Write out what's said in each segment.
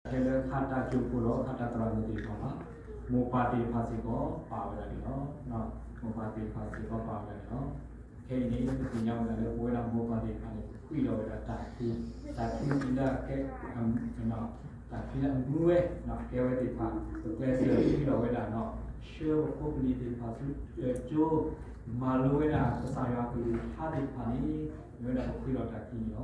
ထဲလၢခါတၢ်ကၠိဖိဒီးခါတၢ်သရၣ်မုၣ်သ့ၣ်တဖၣ်လီၤ. မိၢ်ပၢ်သ့ၣ်တဖၣ်စ့ၢ်ကီးပာ်ဝဲဒၣ်န့ၣ်လီၤ. မိၢ်ပၢ်သ့ၣ်တဖၣ်စ့ၢ်ကီးပာ်ဝဲဒၣ်န့ၣ်လီၤ. ခဲအံၤန့ၣ် ပသ့ၣ်ညါဝဲဒၣ်လၢပဝဲဒၣ်မိၢ်ပၢ်သ့ၣ်တဖၣ်န့ၣ် ပဃ့လီၤဝဲဒၣ်တၢ်သံ, တၢ်သံလၢကဲ တၢ်သံလၢအမူဝဲ, ကဲဝဲသ့ၣ်တဖၣ် ပကျဲးစၢးဃ့လီၤဝဲဒၣ်နီၤ, ဆှၢပဖိပလံၤသ့ၣ်တဖၣ်ဆူကၠိ, မၤလိဝဲဒၣ်ကစၢ်ယွၤအကလုၢ်ကထါသ့ၣ်တဖၣ်န့ၣ် မ့ၢ်ဝဲဒၣ်ပဃ့လီၤတၢ်သံန့ၣ်လီ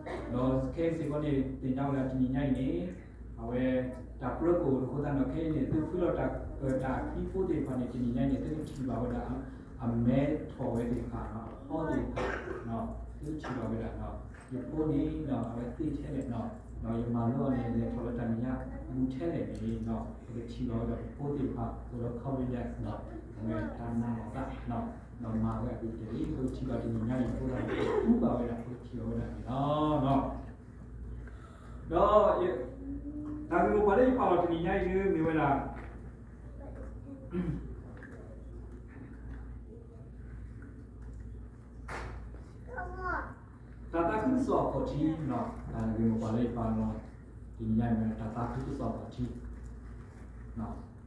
ၤ. ဒီးခဲအံၤစ့ၢ်ကီးန့ၣ် သ့ၣ်ညါဝဲဒၣ်တနံၤညါအံၤန့ၣ် အဝဲ တၢ်ပြၢကအိၣ်အဃိသတးဒီး ခဲအံၤန့ၣ် သုဃ့လီၤတၢ် တၢ်သံဖိသ့ၣ်တဖၣ်န့ၣ် တနံၤညါအံၤန့ၣ် သုကထံၣ်ဘၣ်ဝဲဒၣ် အမဲထီၣ်ဝဲသ့ၣ်တဖၣ်နီၤ, အဖီသ့ၣ်တဖၣ်, သုကထံၣ်ဘၣ်ဝဲဒၣ်နီၤ, ယဖိန့ၣ် အဝဲသ့ၣ်ထဲလဲၣ်နီၤ, ဒီးယမၤလိအီၤန့ၣ် လဲၤထီၣ်လၢတၢ်မဲာ်ညါမူထဲလဲၣ်န့ၣ်နီၤ, ပကထံၣ်ဘၣ်ဝဲဒၣ်ပဖိသ့ၣ်တဖၣ် အိၣ်ဒီး confidence နီၤ, အဝဲတၢ်နာ်လီၤသးနီၤ, ဒီးမၤဝဲအပူၤတက့ၢ်. ပကထံၣ်ဘၣ်တနံၤညါအံၤအဃိသတးဒီး ပကထံၣ်ဘၣ်ဝဲဒၣ် ပကထံၣ်ဘၣ်ဝဲဒၣ်န့ၣ်လီၤ. ဒီး တၢ်ဂ့ၢ်မိၢ်ပှၢ်လၢယဖးလီၤတနံၤညါအံၤ မ့ၢ်ဝဲဒၣ် တၢ်သးခုကစီၣ်အခီၣ်ထံး, တၢ်ဂ့ၢ်မိၢ်ပှၢ်လၢယဖးလီၤတနံၤညါအံၤ မ့ၢ်ဝဲဒၣ် တၢ်သးခုကစီၣ်အခီၣ်ထံး တၢ်သးခုကစီၣ် စးထီၣ်သးန့ၣ် စးထီၣ်ဝဲဒၣ်လၢဟံၣ်ပူၤန့ၣ်လီၤ. ပသ့ၣ်ညါဝဲဒၣ် တၢ်သးခုက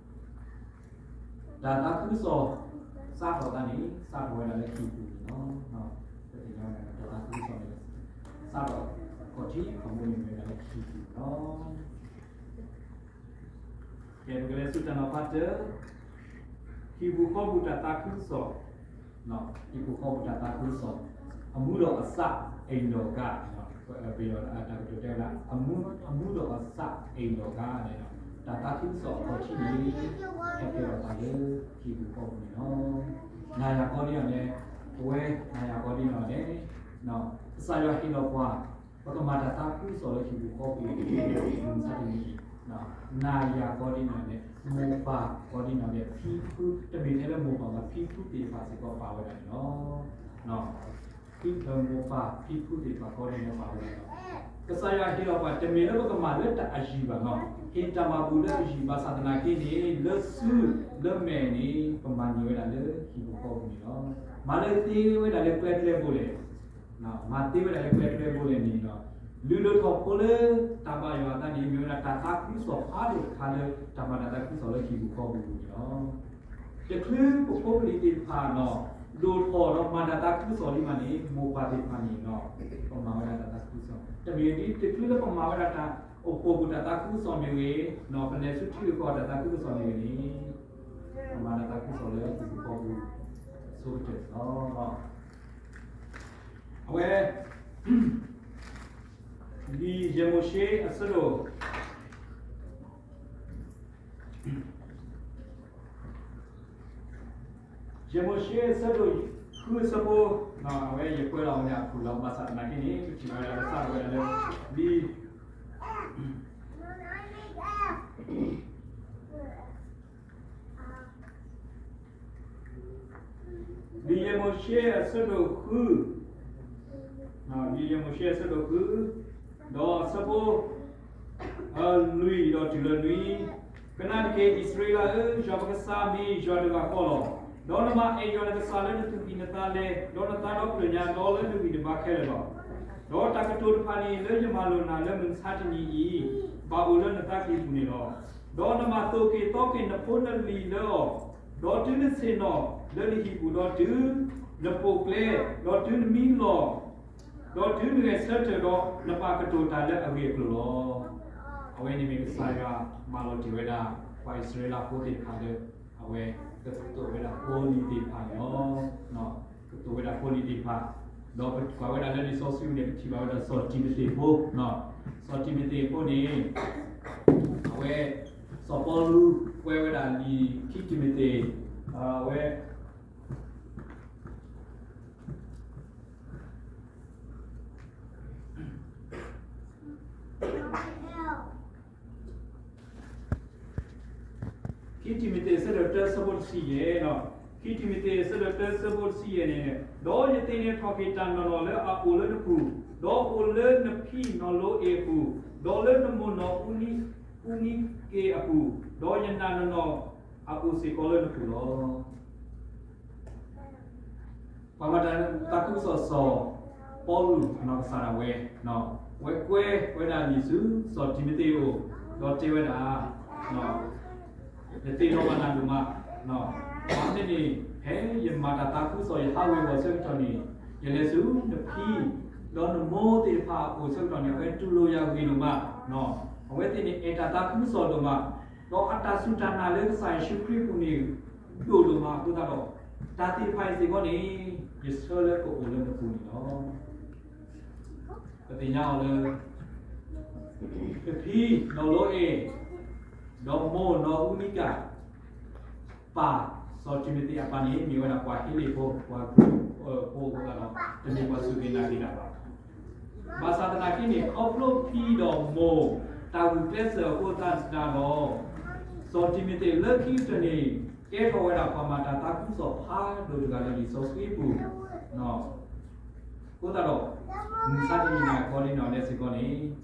စီၣ်န့ၣ် စးထီၣ်အခီၣ်ထံး အခီၣ်မူန့ၣ် မ့ၢ်ဝဲဒၣ်လၢဟံၣ်ပူၤန့ၣ်လီၤ. ကဲ ပကလဲၤဆူတၢ်နီၤဖးတၢၢ်, ဟံၣ်ပူၤဃီပူၤတၢ်သးခုကစီၣ်, ဟံၣ်ပူၤဃီပူၤတၢ်သးခုကစီၣ်, အမူဒီးအစး အိမ်တော်ကား, ပယီၤတၢ်ကတိၤတဲဝဲဒၣ် အမူဒီးအစး အိမ်တော်ကားန့ၣ်, တၢ်သးခုကစီၣ်အခီၣ်ထံးန့ၣ် ဟဲကဲထီၣ်သးလၢဟံၣ်ပူၤဃီပူၤန့ၣ်လီၤ. နၤယၤဃီဒ်အံၤန့ၣ်, ပဝဲနၤယၤဃီဒ်အံၤန့ၣ်, ကစၢ်ယွၤဟ့ၣ်လီၤပှၤ ပကမၤတၢ်သးခုကစီၣ်လၢဟံၣ်ပူၤဃီပူၤ မုၢ်မဆါတနံၤအံၤ, နၤယၤဃီဒ်အံၤန့ၣ်, မိၢ်ပၢ်ဃီဒ်အံၤန့ၣ်, ဖံဖု တမ့ၢ်ထဲလၢမိၢ်ပၢ်ဘၣ် ဖံဖုသ့ၣ်တဖၣ်စ့ၢ်ကီးပာ်ဝဲဒၣ်န့ၣ်လီၤ. ဖံဖုမိၢ်ပၢ် ဖံဖုသ့ၣ်တဖၣ်ဃီဒ်အံၤန့ၣ်ပာ်ဝဲဒၣ်န့ၣ်လီၤ. ကစၢ်ယွၤဟ့ၣ်လီၤပှၤ တမ့ၢ်လၢပကမၤလၢတၢ်အယံၤဘၣ်နီၤ, ဟ့ၣ်တၢ်မၤဘူၣ်လၢအယံၤ ဘၣ်ဆၣ်သနာ်က့န့ၣ် လၢစုလၢမဲာ်န့ၣ် ပမၤန့ၢ်ဝဲဒၣ်လၢဟံၣ်ပူၤဃီပူၤန့ၣ်လီၤ. မၤလၢသ့ဝဲဒၣ်လၢကျဲကျဲဘိလဲၣ် မၤသ့ဝဲဒၣ်လၢကျဲကျဲဘိလဲၣ်န့ၣ်ဒီး, လုၢ်လၢထီၣ်ဖိလၢတၢ်ဘၣ်ယွၤအသးန့ၣ် မ့ၢ်ဝဲဒၣ်တၢ်သးခုကစီၣ်ဖးဒိၣ်တခါလၢ တၢ်မၤတၢ်သးခုကစီၣ်လၢဟံၣ်ပူၤဃီပူၤန့ၣ်လီၤ. တချုးပဖိပလံၤသ့ၣ်တဖၣ်နီၤ, ဒိၣ်ထီၣ်ဒီးမၤတၢ်သးခုကစီၣ်လံမးန့ၣ် မိၢ်ပၢ်သ့ၣ်တဖၣ်န့ၣ်ဒီး ပမၤဝဲဒၣ်တၢ်သးခုကစီၣ်, တမ့ၢ်ဒ်တချုးလၢပမၤဝဲဒၣ်တၢ်အိၣ်ဖှိၣ်ပူၤတၢ်သးခုကစီၣ်မ့ၢ်ဂ့ၤ, ပလဲၤဆူထံဂုၤကီၢ်ဂၤတၢ်သးခုကစီၣ်မ့ၢ်ဂ့ၤန့ၣ်, ပမၤတၢ်သးခုကစီၣ်လၢဟံၣ်ပူၤဃီပူၤ ဆိကတၢၢ်န့ၣ်လီၤ. အဝဲ လံာ်ယဲၢ်မိၤၡ့အဆၢဒိၣ်, ယဲၢ်မိၤၡ့အဆၢဒိၣ်ဃုအဆၢဖိ, အဝဲယကွဲးလီၤဝဲဒၣ်အဖုၣ်လီၤ ဘၣ်ဆၣ်သနာ်က့န့ၣ် ပထံၣ်ဘၣ်ဝဲဒၣ်ကစၢ်ဒၣ်ဝဲဒၣ်လၢ လံာ် လံာ်ယဲၢ်မိၤၡ့အဆၢဒိၣ်ဃု, လံာ်ယဲၢ်မိၤၡ့အဆၢဒိၣ်ဃု, ဒီးအဆၢဖိ လွံၢ်ဒီးတုၤလၢနွံ, ကနၣ်တက့ၢ် အံၣ်စရ့လးဧၢ, ယွၤပကစၢ်မ့ၢ်ယွၤတဂၤဃီလီၤ. ဒီးနဘၣ်အဲၣ်ယွၤနကစၢ်လၢနသူၣ်ကံၢ်နသးလဲ, ဒီးနသးဒီဖျၢၣ်ညါ ဒီးလၢနဂံၢ်နဘါခဲလၢာ်လီၤ. ဒီးတၢ်ကတိၤတဖၣ်န့ၣ် လၢယမၤလိာ်နၤလၢမုၢ်မဆါတနံၤအံၤ, ဘၣ်အိၣ်လၢနသးကံၢ်ပူၤန့ၣ်လီၤ. ဒီးနဘၣ်သိၣ်က့ၤသီက့ၤနဖိနလံၤလၢအီၤ, ဒီးတုၤနဆ့ၣ်နီၤလၢနဟံၣ်ပူၤ, ဒီးတုၤနပိာ်ကျဲ, ဒီးတုၤနမံလီၤ, ဒီးတုၤနဂဲၤဆၢထၢၣ်ဒီး နဘၣ်ကတိၤတၢ်လၢအဂ့ၢ်အကျိၤလီၤ. အဝဲန့ၣ်မ့ၢ်ကစၢ်ယွၤမၤလီၤတ့ၢ်ဝဲဒၣ် ပှၤအံၣ်စရ့လးဖိသ့ၣ်တဖၣ်လၢ အဝဲကသိၣ်ဝဲဒၣ်ဖိလံၤသ့ၣ်တဖၣ်န့ၣ်လီၤ. ကသိၣ်ဝဲဒၣ်ဖိလံၤသ့ၣ်တဖၣ်, ဒီးပကွၢ်ဝဲဒၣ်လၢလံာ်စီဆှံန့ၣ် ပထံၣ်ဘၣ်ဝဲဒၣ်စီၤတံၤမသ့းဖိ, စီၤတံၤမသ့းဖိန့ၣ် အဝဲ စီၤပီလူးကွဲးဝဲဒၣ်လံာ်ခံတံၤမသ့း, အဝဲ ခံတံၤမသ့းအဆၢဒိၣ်တၢ အဆၢဖိတဆံယဲၢ်, ခံတံၤမသ့းအဆၢဒိၣ်တၢ အဆၢဖိတဆံယဲၢ်န့ၣ်, ဒီးယသ့ၣ်နီၣ်ထီၣ်က့ၤတၢ်နီၢ်နီၢ်လၢအအိၣ်လၢနပူၤ, ဒီးအိၣ်လၢနဖံနီၢ်လိအ့ၣ်အပူၤ, ဒီးလၢနမိၢ်နီၢ်အူနံက့ၤအပူၤ, ဒီးယနာ်နီၢ်နီၢ်အအိၣ်စ့ၢ်ကီးလၢနပူၤလီၤ. ပှၤမၤတၢ်သးခုကစီၣ်စီၤပီလူးအနီၢ်ကစၢ်ဒၣ်ဝဲ, အဝဲကွဲးဝဲဒၣ်လံာ်ဆူ စီၤတံၤမသ့းအအိၣ်, ဒီးတဲဝဲဒၣ်, ယသ့ၣ်နီၣ်ဘၣ်နၤဒိၣ်မး, ဘၣ်မနုၤန့ၣ် ဖဲယမၤတၢ်သးခုကစီၣ် ယဟးဝ့ၤဝီၤဆၢကတီၢ်န့ၣ် ယလဲၤဆူနဖံ ဒီးနမိၢ်သ့ၣ်တဖၣ်အအိၣ်ဆၢကတီၢ်န့ၣ် အဝဲတူၢ်လိာ်ယၤဂ့ၤဒိၣ်မး, အဝဲသ့ၣ်န့ၣ်အဲၣ်တၢ်သးခုကစီၣ်ဒိၣ်မး, ဒီးအတၢ်စူၢ်တၢ်နာ်လၢကစၢ်ယ့ၣ်ၡူးခရံာ်အပူၤန့ၣ် ဒိၣ်ဒိၣ်မးအဃိသတးဒီး တၢ်သ့ၣ်တဖၣ်အံၤစ့ၢ်ကီးန့ၣ် ယဆၢလၢကအိၣ်လၢနပူၤန့ၣ်လီၤ. ပသ့ၣ်ညါအီၤလၢ နဖံနီၢ်လိအ့ၣ် ဒီးမိၢ်နီၢ်အူနံကၣ် ပၢ်စီၤတံၤမသ့းအပၢ်န့ၣ် မ့ၢ်ဝဲဒၣ်ပှၤဟ့လ့ၣ်ဖိ ပှၤဖိအဃိသတးဒီး တမ့ၢ်ပှၤစူၢ်က့ၤနာ်က့ၤတၢ်ဘၣ်. ဘၣ်ဆၣ်သနာ်က့န့ၣ် ခီဖျိဖံဒီးမိၢ် တၢ်ဂုာ်ကျဲးစၢးအဃိသတးဒီး စီၤတံၤမသ့းလၢခံကတၢၢ်န့ၣ် ကဲထီၣ်ဝဲဒၣ်ပှၤမၤတၢ်သးခုကစီၣ်ဖးဒိၣ်တဂၤလၢလံာ်စီဆှံပူၤ အဃိသတးဒီး မုၢ်ဆါတနံၤန့ၣ် အခီဒ်န့ၣ်ဒဲးစ့ၢ်ကီးန့ၣ်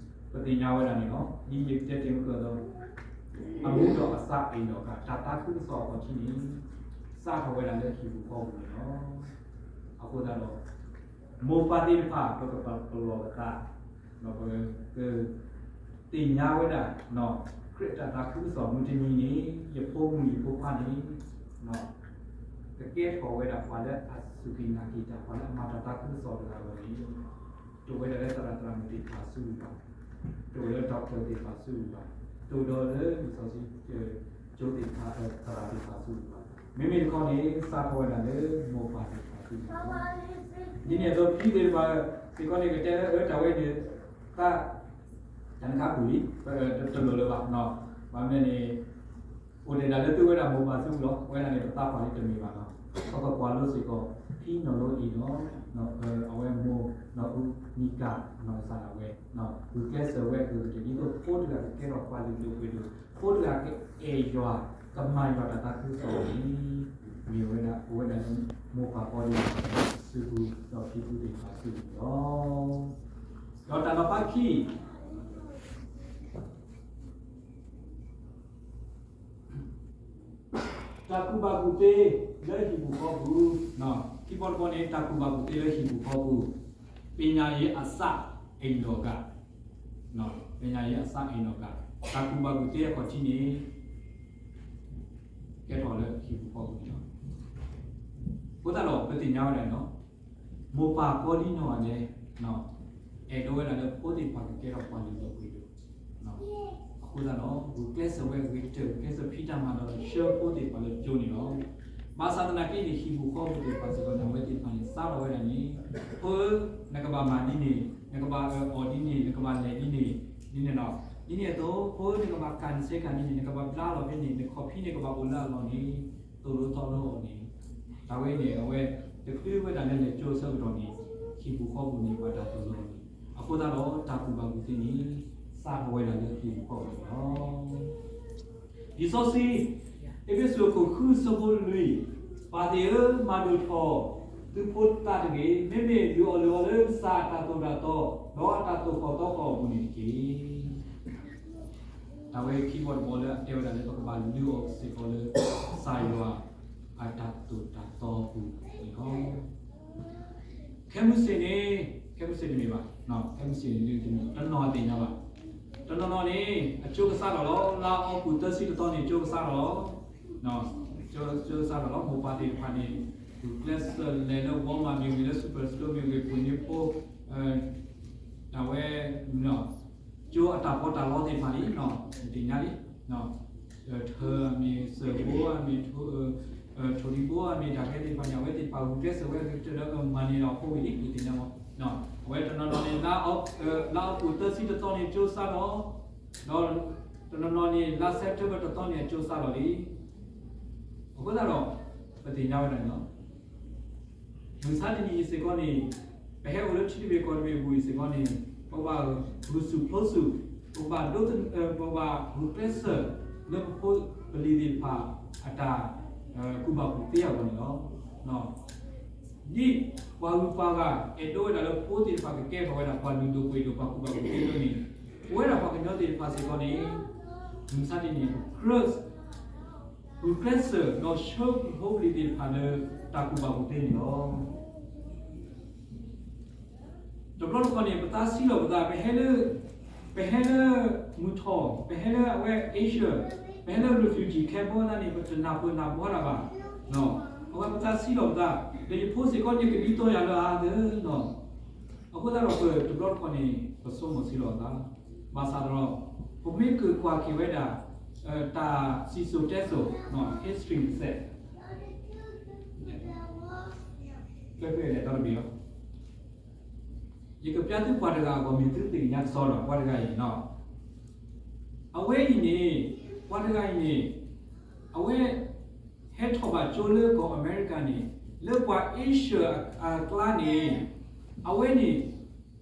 ပသ့ၣ်ညါဝဲဒၣ်န့ၣ်လီၤ. ဒ်ယကတဲတ့ၢ်မုၢ်ကၢၢ်သိး အမူဒီးအသးအ့ၣ်ဒီးကၢ် တၢ်သးခုကစီၣ်အခီၣ်ထံးန့ၣ် စးထီၣ်ဝဲဒၣ်လၢဟံၣ်ပူၤဃီပူၤန့ၣ်လီၤ. အဃိသတးဒီး မိၢ်ပၢ်သ့ၣ်တဖၣ် ပကပာ်ပလီၢ်ပသး ဒီးပက သ့ၣ်ညါဝဲဒၣ် ခရံာ်အတၢ်သးခုကစီၣ်မုၢ်တနံၤန့ၣ် ယဖိမုၣ်ယဖိခွါန့ၣ် ကကဲထီၣ်ဝဲဒၣ်ပှၤလၢအစူၢ်က့ၤနာ်က့ၤတၢ် ပှၤလၢအမၤတၢ်သးခုကစီၣ်တဂၤလီၤန့ၣ် တအိၣ်ဝဲဒၣ်လၢသရၣ်သရၣ်မုၣ်သ့ၣ်တဖၣ်စုပူၤဘၣ်, တအိၣ်လၢ doctor သ့ၣ်တဖၣ်စုပူၤဘၣ်, တအိၣ်ဒီးလၢလံာ်စီဆှံ ကၠိသ့ၣ်တဖၣ် သရၣ်သ့ၣ်တဖၣ်စုပူၤဘၣ်. မ့မ့ၢ်တခီန့ၣ် စးထီၣ်ဝဲဒၣ်လၢမိၢ်ပၢ်သ့ၣ်တဖၣ်စုပူၤလီၤ. ဒ်န့ၣ်အသိးဖံသ့ၣ်တဖၣ်စ့ၢ်ကီးန့ၣ် ကတဲလၢအၢတၢ်ဝဲန့ၣ် သး တၢ်နခါပူၤလံ တလိၣ်လၢၤဘၣ်. ဘၣ်မနုၤန့ၣ် အိၣ်ဒံးဒၣ်လၢသုဝဲဒၣ်မိၢ်ပၢ်စုပူၤလီၤ. အဝဲဒၣ်န့ၣ် ပသးပှၢ်လံတမ့ၢ်ဘၣ်လီၤ. ပကကွၢ်လိစ့ၢ်ကီး ဖံနီၢ်လိအ့ၣ်ဒီး အဝဲမိၢ်နီၢ်အူနံကၣ် နီၢ်ကစၢ်ဒၣ်ဝဲ ဂုာ်ကျဲးစၢးဝဲအဂ့ၤကတၢၢ် ဒ်သိးဖိတဂၤကကဲထီၣ်ပှၤလုၢ်ဒိၣ်ပှ့ၤဒိၣ်, ဖိတဂၤကအဲၣ်ယွၤ ကမၤယွၤတၢ်သးခုကစီၣ်န့ၣ် မ့ၢ်ဝဲဒၣ် အိၣ်ဝဲဒၣ်လၢမိၢ်ပၢ်ကိးဒံး စုပူၤဒီးဖံဖုသ့ၣ်တဖၣ်စုပူၤလီၤ. ဒီးတၢ်နီၤဖးခံ တၢ်ကူၣ်ဘၣ်ကူၣ်သ့လၢဟံၣ်ပူၤဃီပူၤ, ခံဘီတဘီန့ၣ် တၢ်ကူၣ်ဘၣ်ကူၣ်သ့လၢဟံၣ်ပူၤဃီပူၤ, ပညာရေးအစ အိမ်တော်က ပညာရေးအစ အိမ်တော်က တၢ်ကူၣ်ဘၣ်ကူၣ်သ့အခီၣ်ထံးန့ၣ် ကဲထီၣ်လၢဟံၣ်ပူၤဃီပူၤန့ၣ်လီၤ. အဃိသတးဒီး ပသ့ၣ်ညါဝဲဒၣ်န့ၣ်လီၤ. မိၢ်ပၢ်ကိးဒံနီၢ်ဂၤဒဲး အဲၣ်ဒိးဝဲဒၣ်လၢဖိသ့ၣ်တဖၣ်ကကဲထီၣ်ပှၤလုၢ်ဒိၣ်ပှ့ၤဒိၣ် အဃိသတးဒီး ဂုာ်ကျဲးစၢးဝဲအဂ့ၤကတၢၢ် ဂုာ်ကျဲးစၢးဖံးတၢ်မၤဒီးဆှၢဖိသ့ၣ်တဖၣ်လၢကၠိန့ၣ်လီၤ. ဘၣ်ဆၣ်သနာ်က့န့ၣ် ဟံၣ်ပူၤဃီပူၤသ့ၣ်တဖၣ်စ့ၢ်ကီးန့ၣ် အဝဲသ့ၣ်တဖၣ်န့ၣ် စးထီၣ်ဝဲဒၣ်န့ၣ် ဖိဧၢ နကဘၣ်မၤဒ်န့ၣ် နကဘၣ်အၢၣ်အီဒ်န့ၣ် နကဘၣ်လဲၤဒ်န့ၣ် ဒ်န့ၣ်လီၤ. ဒ်န့ၣ်အသိး ဖိဧၢ နကဘၣ်ကၣ်နဆဲးကၣ်ဒ်န့ၣ် နကဘၣ်ဘျါလီၤဖဲန့ၣ် နခီၣ်ဖံးန့ၣ်ကဘၣ်အိၣ်လၢအလီၢ်န့ၣ် သိၣ်လိသီလိအီၤန့ၣ် တၢ်ဝဲန့ၣ် အဝဲတချုးဝဲဒၣ်လၢလဲၤကၠိအဆၢကတီၢ်န့ၣ် ဟံၣ်ပူၤဃီပူၤန့ၣ် ဘၣ်တၢ်သိၣ်လိအီၤန့ၣ် အဃိသတးဒီး တၢ်ကူၣ်ဘၣ်ကူၣ်သ့န့ၣ် စးထီၣ်ဝဲဒၣ်လၢဟံၣ်ပူၤဃီပူၤန့ၣ်လီၤ. လံာ်စီဆှံ အ့းဖ့းစူးအခိၣ်ဃုအဆၢဖိလွံၢ်, ပၢ်သ့ၣ်ဧၢ, မၤဒိၣ်ထီၣ်သုဖိသးတဂ့ၤ, မ့မ့ၢ်လုၢ်အီၣ်လုၢ်အီလၢကစၢ်အတၢ်သိၣ်တၢ်သီ ဒီးအတၢ်သိၣ်ဃီၣ်သီဃီၣ်အပူၤန့ၣ်တက့ၢ်. တၢ်ဝဲခံဘီတဘီလၢအတဲဝဲဒၣ်လၢပကဘၣ်လုၢ်အီၣ်စ့ၢ်ကီးလၢ ကစၢ်ယွၤအတၢ်သိၣ်တၢ်သီအပူၤန့ၣ်လီၤ. ခဲမုၢ်ဆ့ၣ်န့ၣ်, ခဲမုၢ်ဆ့ၣ်တမ့ၢ်ဘၣ်, ခဲမုၢ်ဆ့ၣ်န့ၣ် တနီၤသ့ၣ်ညါဘၣ်, တနီၤနီၤန့ၣ် အကၠိကစးထီၣ်လီၤ, လါအီကူးသၢဆံတသီန့ၣ် ကၠိကစးထီၣ်လီၤ, ကၠိကစးထီၣ်လီၤ, မိၢ်ပၢ်သ့ၣ်တဖၣ်န့ၣ် ဂုာ်ကျဲးစၢးလဲၤလၢ Walmart မ့ၢ်ဂ့ၤ လၢ Superstore မ့ၢ်ဂ့ၤ ပှ့ၤန့ၢ်ဖိ တၢ်ဝဲ ကၠိအတၢ်ပီးတၢ်လီသ့ၣ်တဖၣ်န့ၣ် သ့ၣ်ညါလံ, ထၢအမ့ၢ် စၢၢ်ဘိအမ့ၢ် ထိၣ်ဒံဘိအမ့ၢ် တၢ်ခဲသ့ၣ်တဖၣ်န့ၣ် အဝဲသ့ၣ်တဖၣ်ဂုာ်ကျဲးစၢးဝဲအဂ့ၤကတၢၢ်လၢမၤန့ၢ်ဒီးဖိဝံၤလံ ပသ့ၣ်ညါမး, အဝဲတနီၤနီၤန့ၣ် လါအီကူးသၢဆံတသီန့ၣ် ကၠိစးထီၣ်, ဒီးတနီၤနီၤန့ၣ် လါ September တသီန့ၣ် အကၠိစးထီၣ်လံ, အဃိသတးဒီး ပသ့ၣ်ညါဝဲဒၣ်န့ၣ်လီၤ. မုၢ်ဆါတနံၤအံၤစ့ၢ်ကီးန့ၣ် ပဟဲအိၣ်လၢထံတဘ့ၣ်ကီၢ်တဘ့ၣ်အပူၤအံၤစ့ၢ်ကီးန့ၣ် ပကဘၣ်ဂုာ်ဆူၣ်ဖျိဆူၣ်, ပကဘၣ်ဒိ, ပကဘၣ်ဂုာ်ကျဲးစၢးလၢပဖိပလံၤသ့ၣ်တဖၣ်အတၢ်ကူၣ်ဘၣ်ကူၣ်သ့အဂီၢ်န့ၣ်လီၤ. ဒ်ပှၤဂုၤပှၤဂၤအဲၣ်ဒိးဝဲဒၣ်လၢဖိသ့ၣ်တဖၣ်ကကဲထီၣ်ဝဲဒၣ်ပှၤလုၢ်ဒိၣ်ပှ့ၤဒိၣ် ပှၤကူၣ်ဘၣ်ကူၣ်သ့အသိးန့ၣ် ပဝဲဒၣ်ပှၤကညီသ့ၣ်တဖၣ်စ့ၢ်ကီးန့ၣ် မုၢ်ဆါတနံၤ ကြၢး ဂုာ်ကျဲးစၢးဒီးဆှၢပဖိပလံၤသ့ၣ်တဖၣ်လၢတၢ်ကူၣ်ဘၣ်ကူၣ်သ့န့ၣ်လီၤ. တဘျီတခီၣ်န့ၣ် ပသးဆံးလီၤပသး ပဟဲလၢ ပဟဲလၢမုၢ်ထီၣ်, ပဟဲလၢအဝဲ Asia, ပဟဲလၢ refugee camp ဖဲန့ၣ် ပတနၢ်ပၢၢ်နၢ်ဘှီတၢ်ဘၣ်. အဝဲပသးဆံးလီၤပသး, ဒီးယဖိစ့ၢ်ကီး ယကဒ်သိးယၤလၢအါသၢနီၤ. အဃိသတးဒီး ပတဘျီတခီၣ်န့ၣ် ပဆိကမိၣ်ဆံးလီၤပသး, ဘၣ်ဆၣ်ဒီး ပမ့ၢ်ကကွၢ်က့ၤဝဲဒၣ် တၢ်စံၣ်စိၤတဲစိၤ history တစဲး ဖဲဖဲလဲၣ်တဘ့ၣ်လီၤ. ယကပျၢ်သုပှၤတဂၤအဂီၢ် မ့ၢ်သုသ့ၣ်ညါကစီဒီး ပှၤတဂၤအံၤနီၤ. အဝဲအံၤန့ၣ်, ပှၤတဂၤအံၤန့ၣ်, အဝဲ ဟဲထီၣ်ဘၣ်ကၠိလၢကီၢ်အမဲရကၤန့ၣ်, လၢပှၤ Asia အကျါန့ၣ်, အဝဲန့ၣ်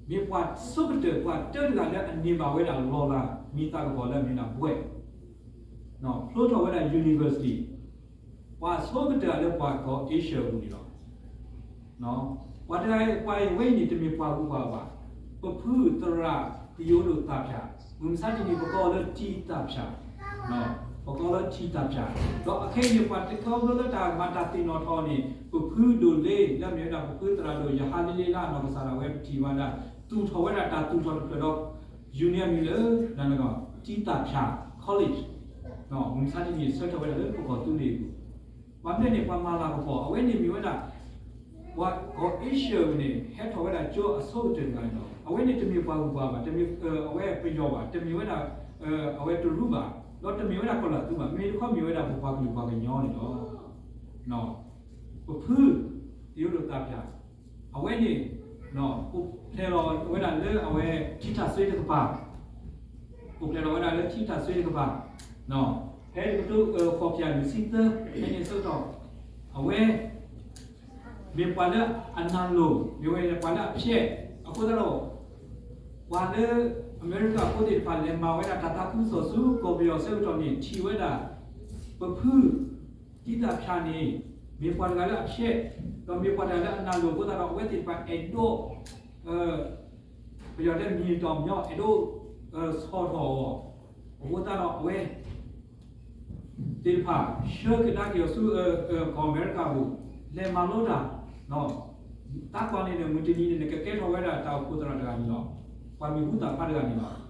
မ့ၢ်ပှၤဆိကတၢၢ် ပှၤတၢတဂၤလၢအန့ၢ်ဘၣ်ဝဲဒၣ်လီၤလၤ မံၤသးကပီၤလၢအမ့ၢ်ဒၣ်ဘွဲ့, ဖျိထီၣ်ဝဲဒၣ် university, ပှၤဆိကတၢၢ်လၢပှၤကီၢ် Asia ပူၤန့ၣ်လီၤ. ပှၤတဂၤ ပှၤအံၤဝဲအံၤန့ၣ် တမ့ၢ်ပှၤဂုၤပှၤဂၤဘၣ်, ပဖုသရၣ်သံယိဒိၣ်သးဖၠၣ်, မုၢ်မဆါတနံၤ ပကိးအီၤလၢထံသးဖၠၣ်, ပကိးလၢထံသးဖၠၣ်, ဒီးအခဲအံၤန့ၣ် ပှၤတခီဖျိလၢတၢ်မၤတၢ်သ့ၣ်နီၣ်ထီၣ်န့ၣ် ပဖုဒိၣ်လ့ လၢအမ့ၢ်ဝဲဒၣ်ပဖုသရၣ်ဒိၣ် ယဟါလ့လ့လၢအနီၢ်ကစၢ်ဒၣ်ဝဲ ပထံၣ်ဘၣ်ဒၣ် သူၣ်ထီၣ်ဝဲဒၣ်တၢ်သူၣ်ထီၣ်တဖျၢၣ်ဒီး ယူၤန့ၣ်အမံၤလၢ ထံသးဖၠၣ် college, မုၢ်မဆါတနံၤ ဆၢထၢၣ်ဝဲဒၣ်လၢပကီၢ်သူလ့ၤအပူၤ, ပှၤမ့ၢ်န့ၣ် ပှၤမၤလၤကပီၤ အဝဲန့ၣ်မ့ၢ်ဝဲဒၣ် ပှၤကီၢ် Asia န့ၣ် ဟဲထီၣ်ဝဲဒၣ်ကၠိအဆိကတၢၢ်တဂၤန့ၣ်လီၤ. အဝဲန့ၣ်တမ့ၢ်ပှၤဂုၤပှၤဂၤဘၣ်, တမ့ၢ် အဝဲပယီၤဘၣ်, တမ့ၢ်ဝဲဒၣ် အဝဲတရူးဘၣ်, ဒီးတမ့ၢ်ဝဲဒၣ်ကီၢ်လၢသူဘၣ်, မ့ၢ်တခီမ့ၢ်ဝဲဒၣ်ပပှၤကလုာ်ပှၤကညီန့ၣ်လီၤ. ပဖု သံယိဒိၣ်သးဖၠၣ် အဝဲန့ၣ် အိၣ်ဖျဲၣ်လီၤဝဲဒၣ်လၢအဝဲ ထံထၣ်စွ့တကပၤ, အိၣ်ဖျဲၣ်လီၤဝဲဒၣ်လၢထံထၣ်စွ့တကပၤ, ဖဲတကထိဃိးကယၤလွံၢ်ဆံသၢ ဖဲန့ၣ်ဆၢကတီၢ် အဝဲ မ့ၢ်ပှၤလၢအနၢ်လိၤ, မ့ၢ်ဝဲပှၤလၢအဖျဲး, အဃိသတးဒီး ပှၤလၢအမဲရကၤဖိသ့ၣ်တဖၣ် လဲၤမၤဝဲဒၣ်တၢ်သးခုကစီၣ်ဆူကီၢ်ပယီၤဆၢကတီၢ်န့ၣ် ထံၣ်ဝဲဒၣ် ပဖု ထံသးဖၠၣ်န့ၣ် မ့ၢ်ပှၤတဂၤလၢအဖျဲး, ဒီးမ့ၢ်ပှၤတဂၤလၢအနၢ်လိၤအဃိသတးဒီး အဝဲသ့ၣ်တဖၣ်အဲၣ်ဒိး ပယီၤတဲမံၤတီၢ်မညီ အဲၣ်ဒိး ဆီၣ်ထီၣ်အီၤ, အဃိသတးဒီးအဝဲ သ့ၣ်တဖၣ် ဆှၢကဒါက့ၤအီၤဆူ ကီၢ်အမဲရကၤပူၤ လဲၤမၤလိတၢ်, တၢ်ကွၢ်န့ၣ်န့ၣ် မုၢ်တနံၤန့ၣ် နကကဲထီၣ်ဝဲဒၣ်တၢ်အိၣ်ဖှိၣ်သရၣ်တဂၤန့ၣ်လီၤ. ပှၤမံၤဟူသၣ်ဖျါတဂၤန့ၣ်လီၤ.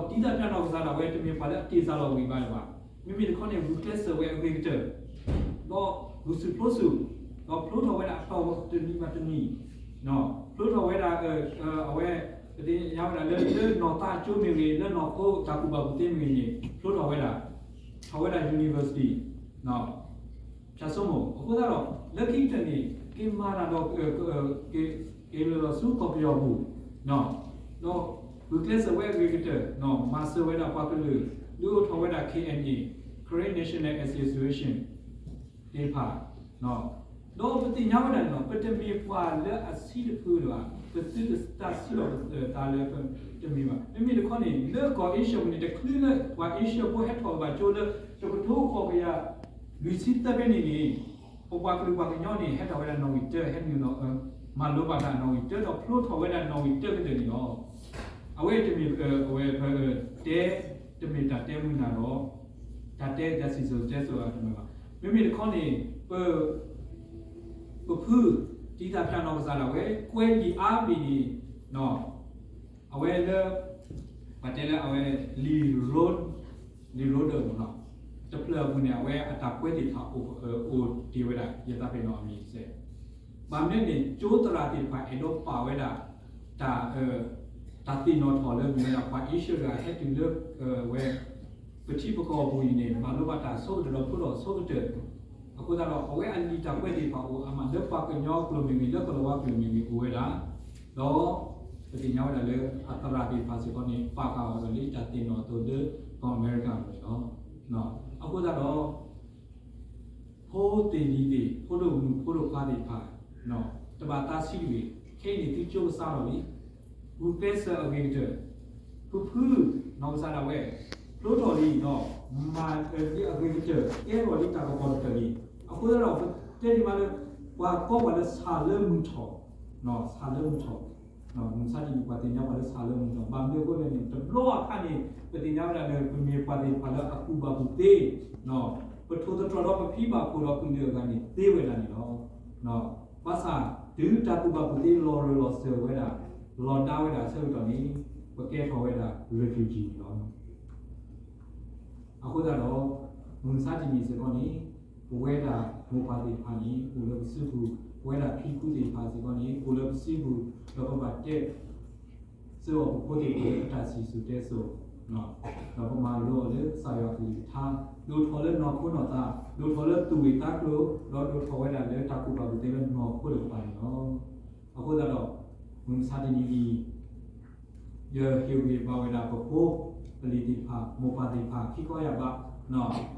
ဒီးထံသးဖၠၣ်နီၢ်ကစၢ်ဒၣ်ဝဲ တမ့ၢ်ပှၤလၢအတ့ၢ်စၢ်လီၤဝံၤဘၣ်ဘၣ်. မ့မ့ၢ်တခီန့ၣ် ဂုာ်ကျဲးစၢးဝဲအဂ့ၤကတၢၢ် ဒီးဂုာ်ဆူၣ်ဖျိဆူၣ်, ဒီးဖျိထီၣ်ဝဲဒၣ်အတီၢ်တနံၤဘၣ်တနံၤ, ဖျိထီၣ်ဝဲဒၣ် အဝဲ ပသ့ၣ်ညါဝဲဒၣ်လၢ လၢနီၢ်သးကၠိမ့ၢ်ဂ့ၤ, လၢနီၢ်ခိတၢ်ကူၣ်ဘၣ်ကူၣ်သ့မ့ၢ်ဂ့ၤန့ၣ် ဖျိထီၣ်ဝဲဒၣ်, ထီၣ်ဝဲဒၣ် university, ဖၠၣ်စိမိၣ် အဃိသတးဒီး လၢခံကတၢၢ်န့ၣ် က့ၤမၤတၢ်ဒီး က့ၤလီၤဆူကီၢ်ပယီၤပူၤ, ဒီးဂုာ်ကျဲးစၢးဝဲအဂ့ၤကတၢၢ်, မၤစၢၤဝဲဒၣ်ပှၤကလုာ်, ဒုးအိၣ်ထီၣ်ဝဲဒၣ် K N A, Karen National Association သ့ၣ်တဖၣ်, ဒီးပသ့ၣ်ညါဝဲဒၣ်န့ၣ်လီၤ. ပတမ့ၢ်ပှၤလၢအဆံးတဖုလၢၤဘၣ်, ပသုတသးဆံးလီၤသးလၢ တမ့ၢ်ဘၣ်. မ့မ့ၢ်တခီန့ၣ် လၢကီၢ် Asia ပူၤန့ၣ် တချုးလၢပှၤ Asia ဖိဟဲထီၣ်ဘၣ်ကၠိလၢ တကထိဃိးကယၤလွံၢ်ဆံသၢဖဲန့ၣ်န့ၣ် ပပှၤကလုာ်ပှၤကညီန့ၣ် ဟဲထီၣ်ဝဲဒၣ်နီၣ်ဂံၢ်တၢ, ဟဲနုာ်လီၤ မၤလိဘၣ်တၢ်နီၣ်ဂံၢ်တၢ ဒီးဖျိထီၣ်ဝဲဒၣ်နီၣ်ဂံၢ်တၢကတၢၢ်န့ၣ်လီၤ. အဝဲတမ့ၢ် အဝဲ တဲ တမ့ၢ်တၢ်တဲမုာ်နၢ်ဒီး တၢ်တဲတၢ်စံၣ်စိၤတဲစိၤအတမ့ၢ်ဘၣ်. မ့မ့ၢ်တခီန့ၣ် ပ ပဖု ထံသးဖၠၣ်နီၢ်ကစၢ်ဒၣ်ဝဲ ကွဲးလံာ်အါဘ့ၣ်န့ၣ် အဝဲလၢ ပှၤတဲလၢအဝဲ လံာ်ရိ လံာ်ရိဒၢးမ့ၢ်နီၤ, တဖျၢၣ်အပူၤန့ၣ် အဝဲအတၢ်ကွဲးသ့ၣ်တဖၣ် အိၣ်တ့ၢ်ဝဲဒၣ် ယသးပ့ၤနီၣ်အမံၤစဲး. ဘၣ်မနုၤန့ၣ် ကၠိသရၣ်သ့ၣ်တဖၣ် အဲၣ်ဒိးပာ်ဝဲဒၣ် တၢ် တၢ်သ့ၣ်နီၣ်ထီၣ်လၢမ့ၢ်ဝဲဒၣ် ပှၤအ့ရှၢၣ်တဂၤဟဲတုၤလၢ ဝဲ ပထံပကီၢ်ပူၤအံၤန့ၣ် မၤလိဘၣ်တၢ်ဆိကတၢၢ်ဒီးဖျိထီၣ်ဆိကတၢၢ်. အဃိသတးဒီး အဝဲအလံာ်တၢ်ကွဲးသ့ၣ်တဖၣ်အိၣ်အါမး လၢပှၤကညီကျိာ်မ့ၢ်ဂ့ၤ လၢကလီၤဝါကျိာ်မ့ၢ်ဂ့ၤ အိၣ်ဝဲဒၣ်, ဒီး ပသ့ၣ်ညါဝဲဒၣ်လၢ အသရၣ်သ့ၣ်တဖၣ်စ့ၢ်ကီးန့ၣ် ပာ်ဃာ်အီၤဒီးလၢတၢ်သ့ၣ်နီၣ်အသိးလၢကီၢ်အမဲရကၤပူၤန့ၣ်လီၤ. အဃိသတးဒီး ဖိသ့ၣ်လံၤသ့ၣ် ဖိဒိၣ်မုၣ်ဖိဒိၣ်ခွါသ့ၣ်တဖၣ် တဘၣ်သးဆံးတဂ့ၤ, ခဲအံၤန့ၣ် သုကၠိကစးထီၣ်လံ, ဂုာ်ကျဲးစၢးအဂ့ၤကတၢၢ်, ဖုဖု နီၢ်ကစၢ်ဒၣ်ဝဲ ဖျိထီၣ်လံဒီး မၤအဂ့ၤကတၢၢ် ကဲထီၣ်လံတၢ်ကပီၤကတၢၢ်လံ. အဃိသတးဒီး ပတဲဒံးမးလၢ ပှၤကိးပှၤလၢဆၣ်လၢမုၢ်ထီၣ်, ဆၣ်လၢမုၢ်ထီၣ်, မုၢ်မဆါတနံၤ ပှၤသ့ၣ်ညါပှၤလၢဆၣ်လၢမုၢ်ထီၣ်, ဘၣ်မနုၤအဃိလဲၣ်န့ၣ် တဘျီအခါန့ၣ် ပသ့ၣ်ညါဝဲဒၣ်လၢ ပမ့ၢ်ပှၤသ့ၣ်တဖၣ်လၢအကူၣ်ဘၣ်ကူၣ်သ့, ပထိၣ်သတြီၤဒီးပဖံဘၣ်ဖှိၣ်ဒီးကလုာ်အဂၤန့ၣ် သ့ဝဲဒၣ်န့ၣ်လီၤ. ဘၣ်ဆၣ် တုၤတၢ်ကူၣ်ဘၣ်ကူၣ်သ့လီၤရၢၢ်လီၤစၢၤဝဲဒၣ် လီၤဒါဝဲဒၣ်အဆၢကတီၢ်န့ၣ် ပကဲထီၣ်ဝဲဒၣ် refugee န့ၣ်လီၤ. အဃိသတးဒီး မုၢ်မဆါတနံၤစ့ၢ်ကီးန့ၣ် ပဝဲဒၣ်မိၢ်ပၢ်သ့ၣ်တဖၣ်န့ၣ် အိၣ်လၢပစုပူၤ, ပဝဲဒၣ်ဖံဖုသ့ၣ်တဖၣ်စ့ၢ်ကီးန့ၣ် အိၣ်လၢပစုပူၤ, ဒီးပဘၣ်တဲ စ့ၢ်ကီးပဖိသ့ၣ်တဖၣ်လၢတၢ်စံၣ်စိၤတဲစိၤ, ဒီးပမၤလိအီၤလၢကစၢ်ယွၤကလုၢ်ကထါ, ဒိၣ်ထီၣ်လၢနီၢ်ခိနီၢ်သး, ဒိၣ်ထီၣ်လၢသူၣ်ဝံၣ်သးကျိၤ, ဒီးဒိၣ်ထီၣ်ဝဲဒၣ်လၢတၢ်ကူၣ်ဘၣ်ကူၣ်သ့လၢနီၢ်ခိတကပၤန့ၣ်လီၤ. အဃိသတးဒီး မုၢ်မဆါတနံၤအံၤ ယဟ့ၣ်ဂံၢ်ဘါဝဲဒၣ်ပဖိပလံၤသ့ၣ်တဖၣ်, မိၢ်ပၢ်သ့ၣ်တဖၣ်, ခံခီယၢ်ဘး,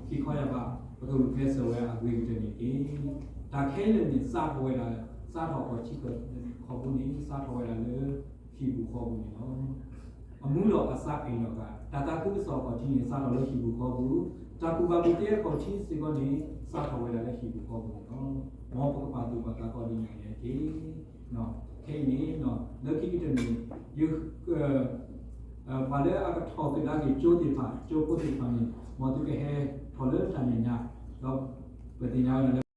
ခံခီယၢ်ဘး, ပကဂုာ်ကျဲးစၢးဝဲအဂ့ၤကတၢၢ်န့ၣ်တက့ၢ်. တၢ်ခဲလၢာ်န့ၣ် စးထီၣ်ဝဲဒၣ်, စးထီၣ်အခီၣ်ထံးခီၣ်ဘိန့ၣ် စးထီၣ်ဝဲဒၣ်လၢဟံၣ်ပူၤဃီပူၤန့ၣ်လီၤ. အမူလီၤအစးအိၣ်လီၤဂာ်, တၢ်သးခုကစီၣ်အခီၣ်ထံးန့ၣ် စးထီၣ်လၢဟံၣ်ပူၤဃီပူၤ, တၢ်ကူၣ်ဘၣ်ကူၣ်သ့အခီၣ်ထံးစ့ၢ်ကီးန့ၣ် စးထီၣ်ဝဲဒၣ်လၢဟံၣ်ပူၤဃီပူၤန့ၣ်လီၤ. မ်ပကပာ်သူၣ်ပာ်သးကိးဒ်န့ၣ်န့ၣ်တက့ၢ်. ခဲအံၤန့ၣ် လၢခံကတၢၢ်န့ၣ် ယ ပှၤလၢအကထီၣ်ကဒါက့ၤကၠိသ့ၣ်တဖၣ်, ကၠိဖိသ့ၣ်တဖၣ်န့ၣ် မ်သုကဟဲထီၣ်လၢတၢ်မဲာ်ညါ, ဒီးပသ့ၣ်ညါဝဲဒၣ်လၢ